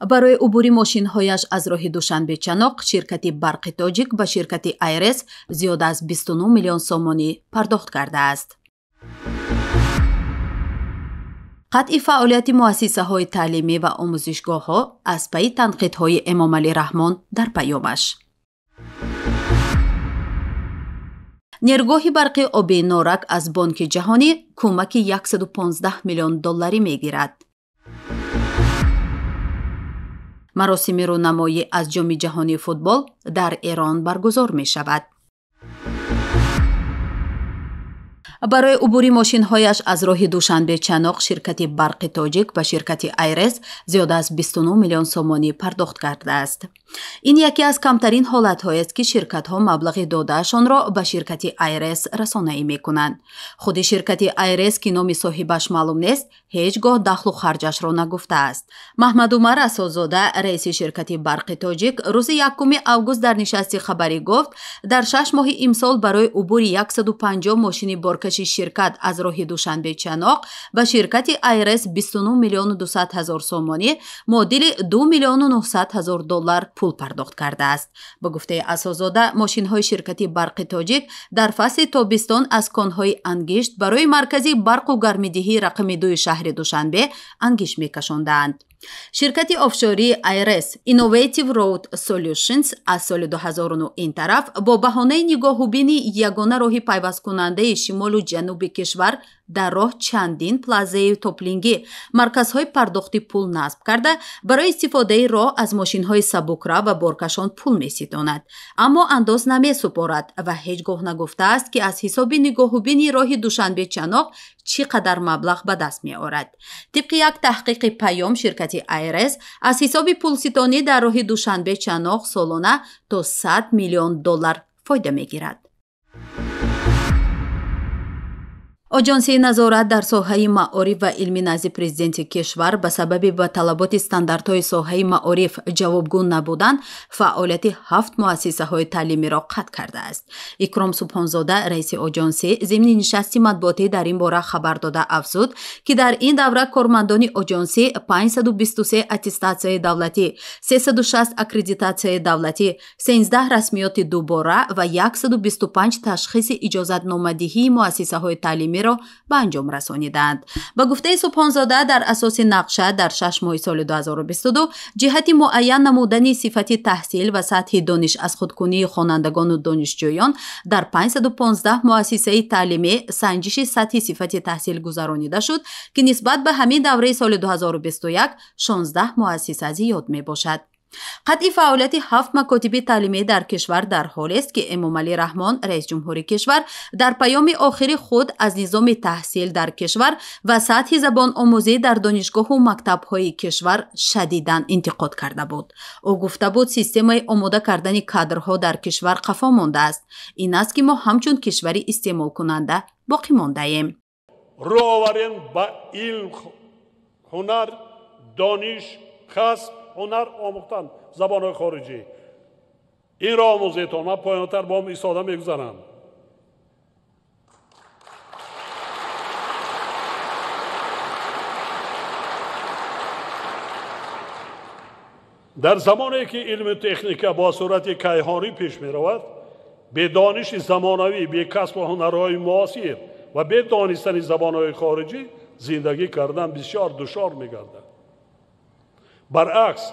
Барои убури мошинҳояш аз роҳи Душанбе-Чаноқ ширкати Барқи Тоҷик ба ширкати Айрес зиёда аз 29 миллион сомонӣ пардохт кардааст. Қатъи фаъолияти муассисаҳои таълимӣ ва омӯзишгоҳҳо аз пайи танқидҳои Эмомалӣ Раҳмон дар паёмаш. Нергоҳи барқи обии Норак аз Бонки Ҷаҳонӣ кӯмаки 115 миллион долларӣ мегирад. Маросими рӯнамоӣ аз Ҷоми ҷаҳонии футбол дар Эрон баргузор мешавад. Барои убури мошинҳояш аз роҳи Душанбе-Чаноқ ширкати Барқи Тоҷик ба ширкати Айрес зиёда аз 29 миллион сомонӣ пардохт кардааст. Ин яке аз камтарин ҳолатҳоест, ки ширкатҳо маблағи додаашонро ба ширкати Айрес расонаӣ мекунанд. Худи ширкати Айрес, ки номи соҳибаш маълум нест, ҳеҷ гоҳ дахлу харҷашро нагуфтааст. Маҳмадумар Асозода, раиси ширкати Барқи Тоҷик, рӯзи 1 август дар нишасти хабарӣ гуфт, дар 6 моҳи имсол барои убури 150 мошини боркаши ширкат аз роҳи Душанбе-Чаноқ ба ширкати Айрес 29 миллиону 200 ҳазор сомонӣ, муодили 2 миллиону 900 ҳазор доллар пул пардохт кардааст. Ба гуфтаи Асозода, мошинҳои ширкати Барқи Тоҷик дар фасли тобистон аз конҳои ангишт барои маркази барқу гармидиҳии рақами 2 шаҳри Душанбе ангишт мекашондаанд. Ширкати офшории Айрес Innovative Road Solutions аз соли 2009 ин тараф бо баҳонаи нигоҳубини ягона роҳи пайвасткунандаи шимолу ҷануби кишвар дар роҳ чандин плазаи топлингӣ, марказҳои пардохти пул насб карда, барои истифодаи роҳ аз мошинҳои сабукрав ва боркашон пул меситонад, аммо андоз намесупорад ва ҳеҷ гоҳ нагуфтааст, ки аз ҳисоби нигоҳубини роҳи Душанбе-Чаноқ чӣ қадар маблағ ба даст меорад. Тибқи як таҳқиқи паём, ширкати Айрес аз ҳисоби пулситонӣ дар роҳи Душанбе-Чаноқ солона то 100 миллион доллар фоида мегирад. Оҷонсии назорат дар соҳаи маориф ва илми назди президенти кишвар ба сабаби ба талаботи стандартҳои соҳаи маориф ҷавобгӯ набудан фаъолияти 7 муассисаҳои таълимиро қатъ кардааст. Икром Субҳонзода, раиси оҷонсӣ, зимни нишасти матбуотӣ дар ин бора хабар дода афзуд, ки дар ин давра кормандони оҷонсӣ 523 аттестатсияи давлатӣ, 360 аккредитатсияи давлатӣ, 13 расмиёти дубора ва 125 ташхиси иҷозатномадиҳии муассисаҳои таълимӣ ба анҷом расонидаанд. Ба гуфтаи Субҳонзода, дар асоси нақша дар 6 моҳи соли 2022 ҷиҳати муайян намудани сифати таҳсил ва сатҳи дониш аз худкунии хонандагону донишҷӯён дар 515 муассисаи таълимӣ санҷиши сатҳи сифати таҳсил гузаронида шуд, ки нисбат ба ҳамин давраи соли 2021 16 муассиса зиёд мебошад. Қатъи фаъолияти 7 макотиби таълимӣ дар кишвар дар ҳолест, ки Эмомалӣ Раҳмон, раисҷумҳури кишвар, дар паёми охири худ аз низоми таҳсил дар кишвар ва сатҳи забономӯзӣ дар донишгоҳу мактабҳои кишвар шадидан интиқод карда буд. Ӯ гуфта буд, системаи омода кардани кадрҳо дар кишвар қафо мондааст. Ин аст, ки мо ҳамчун кишвари истеъмолкунанда боқӣ мондаем. Рӯ оварем ба илм, ҳунар, дониш, касб, ҳунар омӯхтан забонҳои хориҷӣ. Инро омӯзетон, ман поёнтар бо ҳам истода мегузарам. Дар замоне ки илму техника бо суръати кайҳонӣ пеш меравад, бе дониши замонавӣ, бе касбу ҳунарҳои муосир ва бе донистани забонҳои хориҷӣ зиндагӣ кардан бисёр душвор мегардад. Баръакс,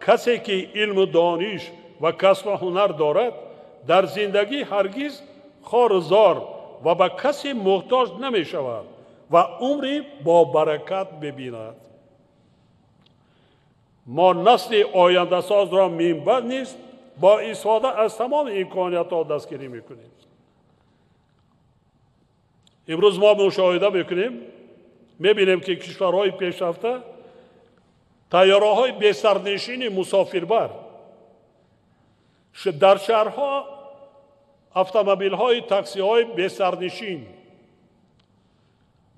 касе ки илму дониш ва касбу ҳунар дорад, дар зиндагӣ ҳаргиз хору зор ва ба касе муҳтоҷ намешавад ва умри бобаракат мебинад. Мо насли ояндасозро минбаъд низ бо истифода аз тамоми имкониятҳо дастгирӣ мекунем. Имрӯз мо мушоҳида мекунем, мебинем, ки кишварҳои пешрафта тайёраҳои бесарнишини мусофирбар, дар шаҳрҳо автомобилҳои таксиҳои бесарнишин,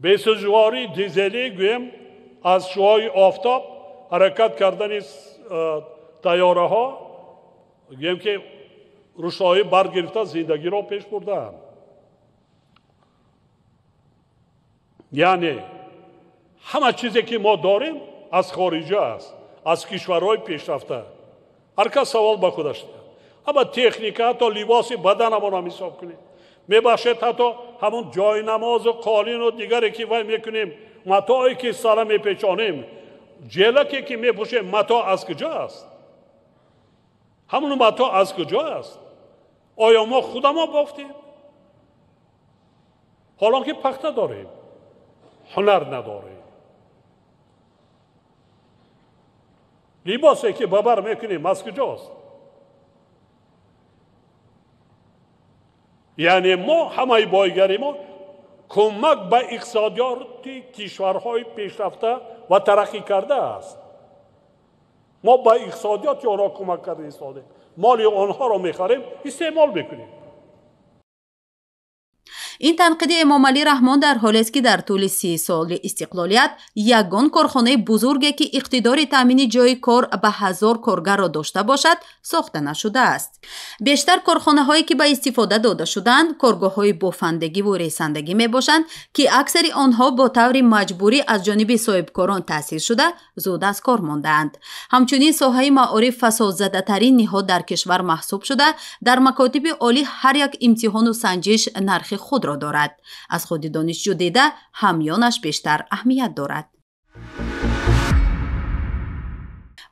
бесӯзишвории дизелӣ, гӯем, аз шуои офтоб ҳаракат кардани тайёраҳо, гӯем, ки рӯшноӣ барқ гирифта зиндагиро пеш бурдаанд. Яъне ҳама чизе ки мо дорем аз хориҷа аст, Аз кишварҳои пешрафта. Ҳар кас савол ба худаш диҳад. Ҳама техника, ҳатто либоси баданамонам ҳисоб кунем. Мебахшед, ҳатто ҳамон ҷойнамозу қолину дигаре ки вай мекунем, матое ки сара мепечонем, ҷелаке ки мепӯшем, мато аз куҷо аст? Ҳамон мато аз куҷо аст? Оё мо худамо бофтем? Ҳолон ки пахта дорем, ҳунар надорем. Либосе ки ба бар мекунем аз куҷост? Яъне мо ҳамаи бойгари мо кӯмак ба иқтисодиёти кишварҳои пешрафта ва тараққӣ карда аст. Мо ба иқтисодиёти онҳо кӯмак карда истодем. Моли онҳоро мехарем, истеъмол мекунем. Ин танқиди Эмомалӣ Раҳмон дар ҳолест, ки дар тӯли 30 соли истиқлолият ягон корхонаи бузурге, ки иқтидори таъмини ҷойи кор ба 1000 коргарро дошта бошад, сохта нашудааст. Бештар корхонаҳое, ки ба истифода дода шуданд, коргоҳҳои бофандагиву ресандагӣ мебошанд, ки аксари онҳо бо таври маҷбурӣ аз ҷониби соҳибкорон таъсис шуда, зуд аз кор мондаанд. Ҳамчунин соҳаи маориф фасодзадатарин ниҳод дар кишвар маҳсуб шуда, дар макотиби олӣ ҳар як имтиҳону санҷиш нархи худро дорад. Аз худи донишҷӯ дида ҳамёнаш бештар аҳамият дорад.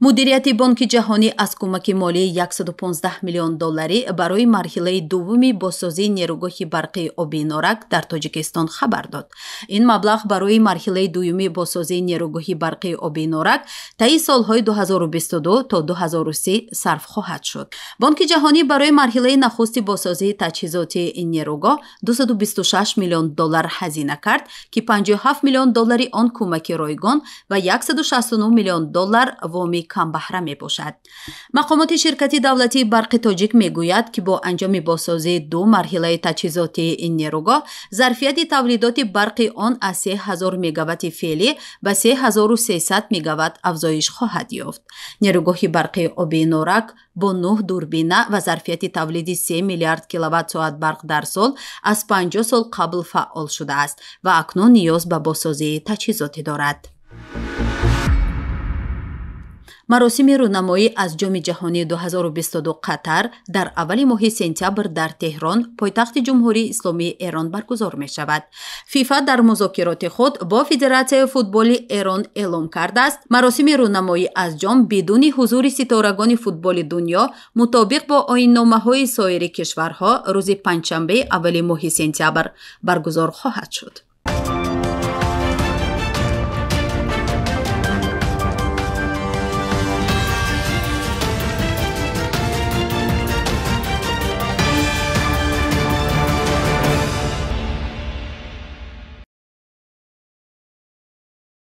Мудирияти Бонки Ҷаҳонӣ аз кӯмаки молии 115 миллион долларӣ барои марҳилаи дуввуми бозсозии нерӯгоҳи барқии обии Норак дар Тоҷикистон хабар дод. Ин маблағ барои марҳилаи дуюми бозсозии нерӯгоҳи барқии обии Норак таи солҳои 2022 то 2030 сарф хоҳад шуд. Бонки Ҷаҳонӣ барои марҳилаи нахусти бозсозии таҷҳизоти ин нерӯгоҳ 226 миллион доллар ҳазина кард, ки 57 миллион доллари он кӯмаки ройгон ва 169 миллион доллар воми камбаҳра мебошад. Мақомоти ширкати давлатии Барқи Тоҷик мегӯяд, ки бо анҷоми бозсозии ду марҳилаи таҷҳизоти ин нерӯгоҳ зарфияти тавлидоти барқи он аз 3000 мегаватти феълӣ ба 3300 мегаватт афзоиш хоҳад ёфт. Нерӯгоҳи барқии обии Норак бо 9 дурбина ва зарфияти тавлиди 3 миллиард киловатт-соат барқ дар сол аз 50 сол қабл фаъол шудааст ва акнун ниёз ба бозсозии таҷҳизотӣ дорад. Маросими рӯнамоӣ аз Ҷоми ҷаҳонии 2022 Қатар дар аввали моҳи сентябр дар Теҳрон, пойтахти Ҷумҳурии Исломии Эрон баргузор мешавад. ФИФА дар музокироти худ бо Федератсияи футболи Эрон эълом кардааст, маросими рӯнамоӣ аз ҷом бидуни ҳузури ситорагони футболи дунё мутобиқ бо оинномаҳои соири кишварҳо рӯзи панҷшанбеи аввали моҳи сентябр баргузор хоҳад шуд.